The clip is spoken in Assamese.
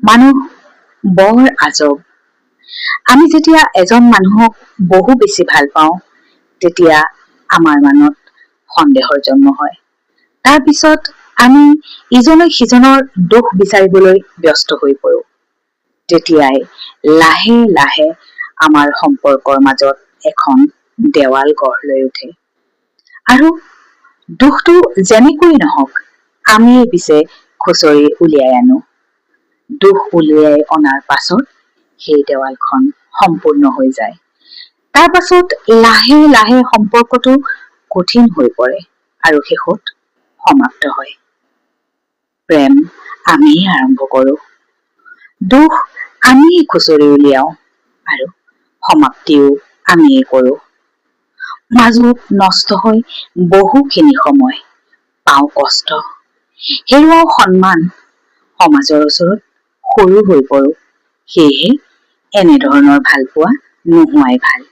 মানুহ বৰ আজব। আমি যেতিয়া এজন মানুহক বহু বেছি ভাল পাওঁ, তেতিয়া আমাৰ মনত সন্দেহৰ জন্ম হয়। তাৰপিছত আমি ইজনে সিজনৰ দোষ বিচাৰিবলৈ ব্যস্ত হৈ পৰো। তেতিয়াই লাহে লাহে আমাৰ সম্পৰ্কৰ মাজত এখন দেৱাল গঢ় লৈ উঠে। আৰু দোষটো যেনেকৈ নহওক, আমিয়ে পিছে খুচৰি উলিয়াই আনো। দোষ উলিয়াই অনাৰ পাছত সেই দেৱালখন সম্পূৰ্ণ হৈ যায়। তাৰ পাছত লাহে লাহে সম্পৰ্কটো কঠিন হৈ পৰে আৰু শেষত সমাপ্ত হয়। প্ৰেম আমিয়ে আৰম্ভ কৰো, দোষ আমিয়ে খুচৰি উলিয়াও আৰু সমাপ্তিও আমিয়ে কৰো। মাজত নষ্ট হয় বহুখিনি সময়, পাওঁ কষ্ট, হেৰুৱাওঁ সন্মান, সমাজৰ ওচৰত সৰু হৈ পৰো। সেয়েহে এনেধৰণৰ ভালপোৱা নোহোৱাই ভাল।